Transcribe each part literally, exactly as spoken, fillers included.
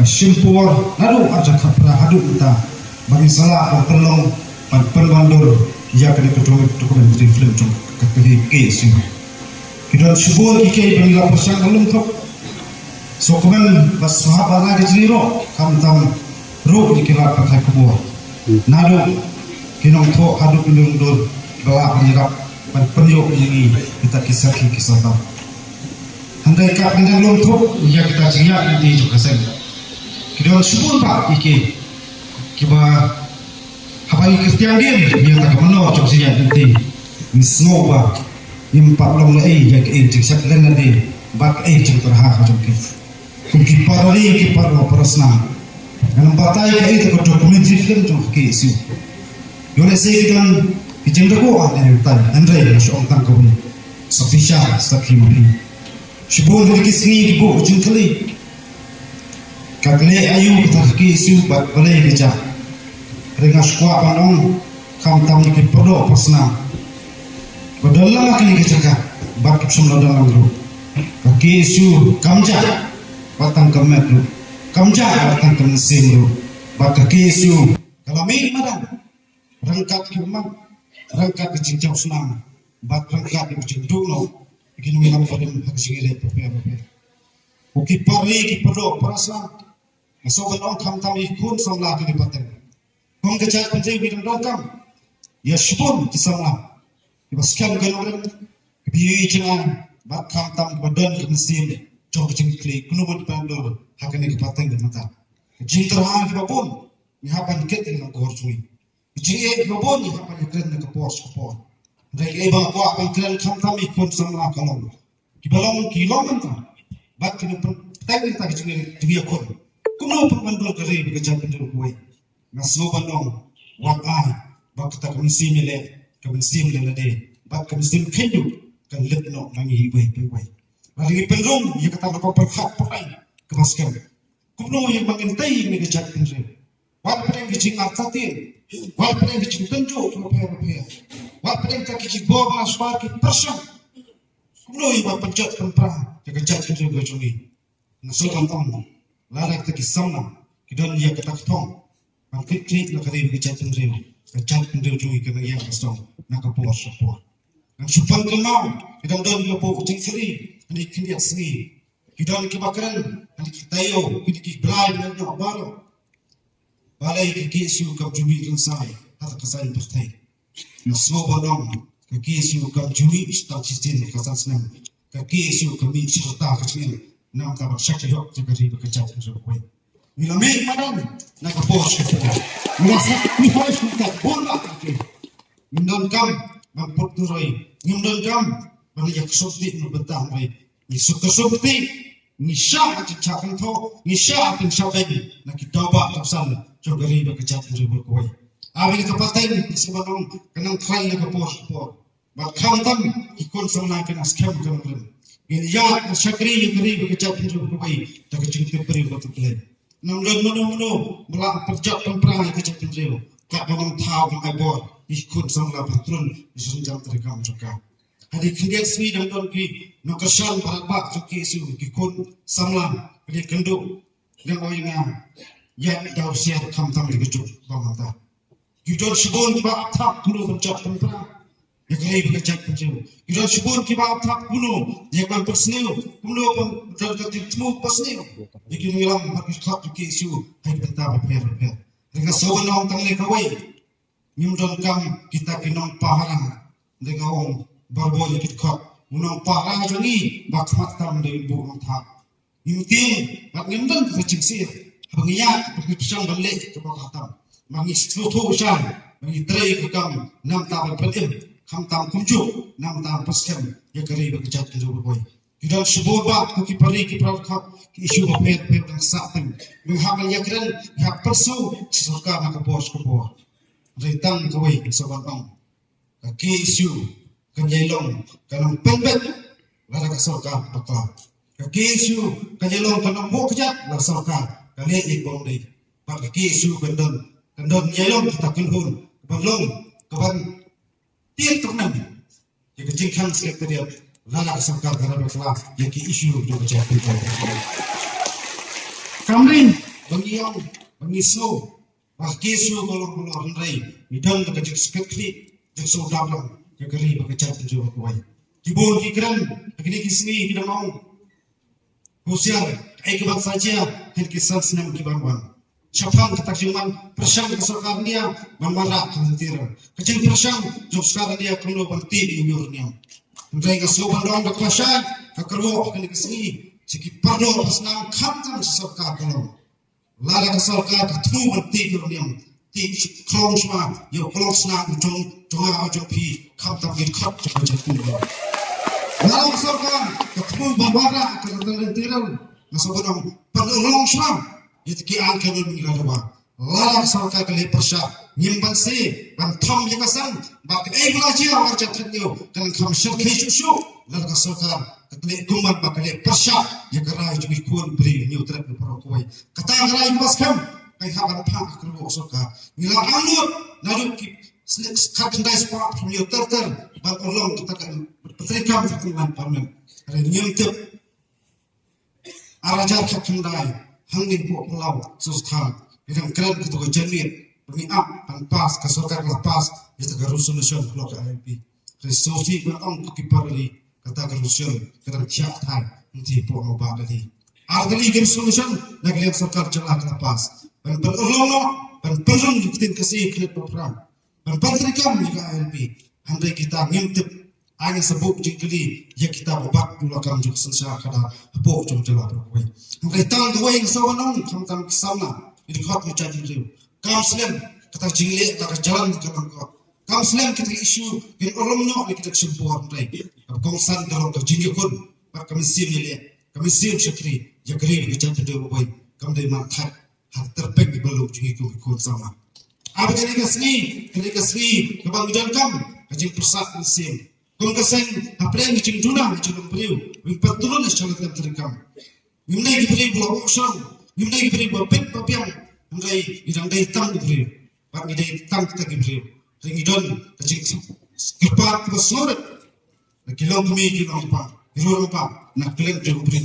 Shim por naduh arhajar khatphra haduh mynta ba ngin sa lah ban pynlong ban pynwandur ïa kane ka docu-, documentary film jong ka, ka, ka K S U. Ki don shibun ki kei ba ngi la pyrshang ban lum thup. Sngewkmen ba sngewhap ba na ka jingïaroh khamtam ruh ïa ki lad pathai khubor. Naduh ki nongthoh haduh ki nongdur ba lah ban ïarap ban pynïoh ïa ngi kita ki sakhi ki sordar. Hynrei ka pyndonkam lum thup ïa kita jingïaid lynti jong ka seng. Ki don shibun bha ïa ki kiba haba ngi kyrshan dien ïa kata ka mynnor jong ka jingïaid lynti, ngi sngew ba ngim pat long lei ïa kaei jingshakri lade bad kaei jingtyrha ka jong ki. Kum ki para ri ki para parasnam, ngan batai kaei kata ka documentary film jong ka K S U. Ïoh lehse ki don ki jingdakuh ha kane ka bynta, hynrei nga shu ong tang kawei. Sa pyrshah, sa khie ma phi. Shibun ki sngi ki buh jingkylli. Ka kylli aïu kata ka K S U bad balei ka jah. Hynrei nga sngewkwah ban ong khamtam ïa ki paralok parasnam ba don lang ha kane ka jaka bad ki shym la don lang ruh. Ka K S U kam jah bad tang ka met ruh. Kam jah bad tang ka mynsiem ruh. Bad ka K S U ka la mih madan ryngkat ki ummat, ryngkat ki jingjaw snam bad ryngkat ki jingduh noh ki nongïalam barim ha ki jingïaleh bapher bapher. Ko ki para ri ki paralok parasnam, nga sngewbha ban ong khamtam ïa ki khun samla kine ki pateng. Kum ka jaitbynriew ngi dang donkam ïa shibun ki samla kiba skhem ka nongrim, kiba ïohi jngai bad khamtam kiba don ka mynsiem jong ka jingkitkhlieh kumno ban pynwandur ha kane ka pateng ka mynta. Ka jingtyrha kiba bun ngi hap ban kit ïa ka por jong ngi. Ka jingeh kiba bun ngi hap ban ïakren na ka por sha ka por. Hynrei kaei ba nga kwah ban kren khamtam ïa ki khun samla ka long, kiba long ki long mynta bad ki nongpynteng ïa kata ka jingeh, jingeh khun. Kumno ban pynwandur ka ri bad ka jaitbynriew kawei. Nga sngew ban ong, wat ai ba kata ka mynsiem ïaleh, ka mynsiem leh lade bad ka mynsiem kheiñ duh kan lip noh na ngi iwei pa iwei. Lada ngi pynrung ïa kata ka rukom pyrkhat pyrshah kaba skhem, kumno ïa ba ngin tei ïa kane ka jaitbynriew. Wat pdeng ki jingartatien, wat pdeng ki jingtynjuh kiba pher bapher, wat pdeng kita ki jingbor ba la shah ki pyrshang. Kumno ïa ba pynjot pynpra ïa ka jaitbynriew ka jong ngi. Nga sngewbha ban ong, lada kita ki samla ki don ïa kata ka thong ban kit khlieh na ka ri bad ka jaitbynriew, ka jaitbynriew jong ngi kan nang ïeng ka song na ka por sha ka por. Ngan shu pan kynmaw, ki dang don kiba buh jingkylli ha kine ki khyndiat sngi. Ki don kiba kren ha kine ki taïew, kine ki blai ngan ïoh baroh. Balei ka K S U kam ju mih lyngsai ha ka saiñ pyrthei. Nga sngewbha ban ong, ka K S U kam ju mih shi tang shisien ha ka san snem. Ka K S U ka mih shi rta ka jingim, namar kaba shah ka ïoh ïa ka ri bad ka jaitbynriew kawei. Ngi la mih madan na ka por sha ka por. Ngi la sacrifice kumta bun bha. Ngim donkam ban put turoi, ngim donkam ban ïa ksut dih na bynta hynrei ngi suk ka suk dih, ngi shah ka jingshah kynthoh, ngi shah ka jingshah beiñ na ki daw bah daw san jong ka ri bad ka jaitbynriew kawei. Haba ïa ka pateng ngi sngewbha ban ong ka nang khlaiñ na ka por sha ka por. Bad khamtam ki khun samla kin nang skhem ka nongrim. Ngin ïaid ban shakri ïa ka ri bad ka jaitbynriew kawei da ka jingtip briew ba tip Blei. Nang don mano mano ba la pynjot pynpra ïa ka jaitbynriew, kat ba nang thaw ban ai bor ïa ki khun samla ban trun ïa ka jingtrei kam jong ka. Ha kine ki khyndiat sngi dang don ki nongkyrshan baroh ba jong K S U, ki khun samla, ki kynduh, dang oi nga ïa daw siar khamtam ïa ka juk ba mynta. Ki don shibun kiba ap thap kumno ban jot pynpra ïa ka ri bad ka jaitbynriew. Ki don shibun kiba ap thap kumno ïa ka ban pynsniew, kumno ban don ka jingthmu ba sniew ïa ki nongïalam bad ki dkhot jong K S U ha ki bynta bapher bapher. Hynrei nga sngewbha ban ong tang ne kawei, ngim donkam kita ki nongpahara. Hynrei nga ong barabor ïa ki dkhot, u nongpahara jong ngi ba khmat tam dei u nongthap. Ngim tieng bad ngim don ka jingshisha haba ngi ïaid, haba ngi pyrshang ban leh kaba bha tam. Ba ngi sngewthuh shai ba ngi trei ka kam namar ban pynim, khamtam kumjuh namar ban pynskhem ïa ka ri bad ka jaitbynriew kawei. Ki don shibun bha ki para ri ki para dkhot, ki issue bapher bapher dang sah teng. Ngi hap ban ïakren, ngi hap pyrshah sha sorkar na ka por sha ka por. Hynrei tang kawei nga sngewbha ban ong, ka K S U kan ïai long ka nongpynbeit lada ka sorkar bakla. Ka K S U kan ïai long ka nongbuh kjat lada ka sorkar ka leh ïa kaba ym dei. Bad ka K S U kan don, kan don ïai long kata ka kynhun kaban long, kaban tieng tyrnem ïa ka jingkhang Secretariat lada ka sorkar ka rai bakla ïa ki issue jong ka jaitbynriew. Kam dei ba ngi ïoh, ba ngi sngew ba ka KSU ka long, ka long hynrei ngi don da ka jingskhem khlieh, jingsngewdap lang ïa ka ri bad ka jaitbynriew kawei. Ki bun ki kren ha kine ki sngi ki dang ong, husiar, kaei kaban sa jia ha ki san snem ki ban wan. Shaphang kata ka jingman pyrshang ka sorkar India ban wanrah ka lynti rel, ka jingpyrshang jong sorkar India kumno ban tih ïa u riewniam. Hynrei nga sngew ban ong da kaba shai, ka kyrwoh ha kane ka sngi sha ki paralok ba snam, khamtam sha sorkar ka long, lada ka sorkar ka thmu ban tih ïa u riewniam, tih shu klong shwa ïa u klong sna u jong, jong nga, u jong phi, khamtam ki dkhot jong ka jaitbynriew. Lada ka sorkar ka thmu ban wanrah ka lynti rel, nga sngew ban ong, pynurlong shwa ïa ki aiñ kanun, mynta lada ka sorkar ka leh pyrshah, ngim banse ban thom ïa ka seng ba kaei ba la jia ha u ar hajar khathynñiew kan ym shyrkhei shuh shuh lada ka sorkar ka leh kumban ba ka leh pyrshah ïa ka rai jong ki khun briew, hynñiew tret, hynñiew paralok kawei. Kata ka rai kaba skhem ka hap ban phah ha ka sorkar. Ngi la angnud naduh ki snem khatkhyndai spah hynñiew ter ter ban urlong kata ka pyntreikam ka Line Permit. Hynrei ngim tip ar hajar khatkhyndai, hangne hapoh Palau, Sutha, ngi dang kren kata ka janmiet ba ngi ap ban pass, ka sorkar ka la pass ïa kata ka resolution halor ka ILP. Hynrei sngewsih ban ong ko ki para ri, kata ka resolution ka dang thiah thait hangtei hapoh Nongbah Delhi. Ar tylli ki resolution na ka liang sorkar jylla ka la pass ban pynurlong noh, ban pynrung ïa ka ktien Khasi khlieh ba phra, ban pyntreikam ïa ka ILP. Hynrei kita ngim tip. Ai nga sa buh jingkylli ïa kita ba bat ïa la kam jong ka synshar khadar hapoh jong jylla baroh kawei. Hynrei tang kawei nga sa wan ong, khamtam ki samla, ki dkhot ki jaitbynriew, kam slem kata ka jingleh, kata ka jalan ka long kot. Kam slem kita ki issue kin urlong noh na kita ki shyntur, hynrei kaba kongsan ka long ka jingïakhun bad ka mynsiem ïaleh, ka mynsiem shakri ïa ka ri, ka jaitbynriew kawei. Kam dei man thait ha tyrpeng ki balu jong ngi kum ki khun samla. Haba kane ka sngi, kane ka sngi kaba ngi donkam ka jingpyrsad mynsiem. Kum ka seng, hapdeng ka jingduna ka jinglong briew, ngi pyntrun ïa ka jingtrei kam. Ngim dei ki briew ba la auction, ngim dei ki briew ba bit ba biang, hynrei ngi dang dei tang ki briew. Bad ngi dei tang kita ki briew. Hynrei ngi don ka jingkyrpad kaba sngewrit na ki longkmie, ki longkpa, ki riewkpa, na ka liang jong u Blei.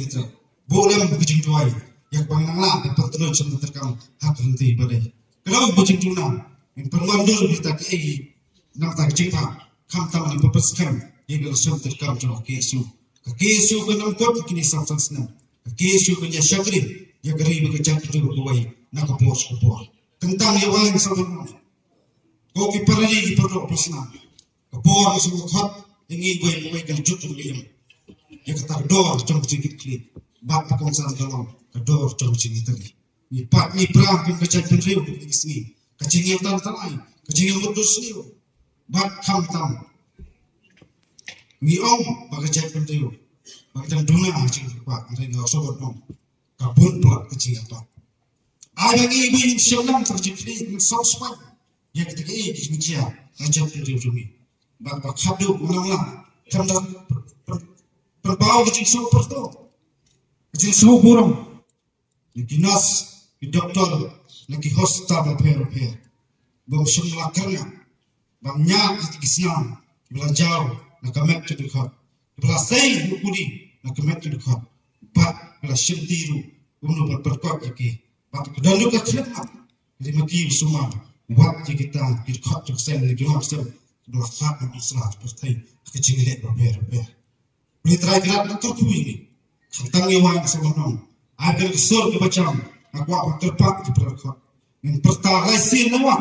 Buh lem ka jingduwai ïa kaba ngi nang lah ban pyntrun sha ka jingtrei kam ha ka lynti ba dei. Ka dei ka jingduna, ngin pynwandur kita kiei na ka bynta ka jingpang, khamtam ngin pynskhem ïa ka lashon treikam jong ka KSU. Ka KSU kan ym kut ïa kine saw san snem. Ka KSU kan ïa shakri ïa ka ri bad ka jaitbynriew kawei na ka por sha ka por. Kyntang ïa wei nga sa ong, ko ki para ri, ki paralok, ki para snam, ka por ka shu khot ïa ngi kawei kawei, ka la jut ïa ngi, ïa kata ka dor jong ka jingkitkhlieh. Bad ka kongsan ka long ka dor jong ka jingïatylli. Ngi pat ngi pra kum ka jaitbynriew ha kine ki sngi, ka jingïatylli, ka jingïamut duh sniew. Bad khamtam ngi ong ba ka jaitbynriew ba ka dang duna ha jingkyrpad, hynrei nga sa wan ong, ka bun palat ka jingkyrpad. Ai ba ngi, ba ngin shem lang ka jingkitkhlieh, ngin sngewsih ïa kita kiei ki jingkitkhlieh ha ka jaitbynriew jong ngi. Bad ba khadduh ngi nang lah, khamtam pynpaw ka jingsngew pyrto, ka jingsngew burom na ki nurse, ki doktor, na ki hospital bapher bapher. Bym shym la kyrngah ban ñiad ïa ki snam kiba la jaw na ka met ka dkhot, kiba la sei ïa u kuli na ka met ka dkhot, bad kiba la shimti ruh kumno ban pyrkhat ïa ki. Bad ka don ruh ka khyllipmat, ri ma ki ba sumar wat ïa kita ki dkhot jong ka seng, na ki longkmie kiba la khad na ka sla ka pyrthei ha ka jingleh bapher bapher. Blei Trai Kynrad un kyrkhu ïa ngi. Khamtam ïa wei nga sa wan ong, ai ba ka sur kaba jam, nga kwah ban kyrpad ïa ki para dkhot. Ngin pyrta lai sien na wah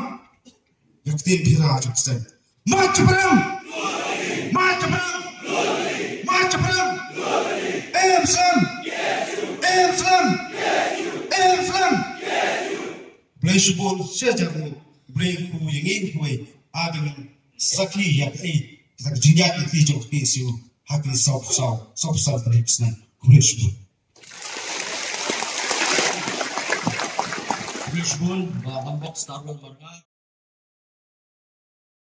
ïa ka ktien Pynïaid jong ka seng. Mait Jaiñtia! Mait Jaiñtia! Mait Jaiñtia! Em slem! Em slem! Em slem! Blei shibun, shi hajar nguh. Blei kyrkhu ïa ngi kiwei, ai ba ngin sakhi ïa kaei kata ka jingïaid lynti jong ka KSU ha kine saw, saw, saw phew san tarik snem. Khublei shibun. Khublei shibun Bah Hambok Starwell Marngar.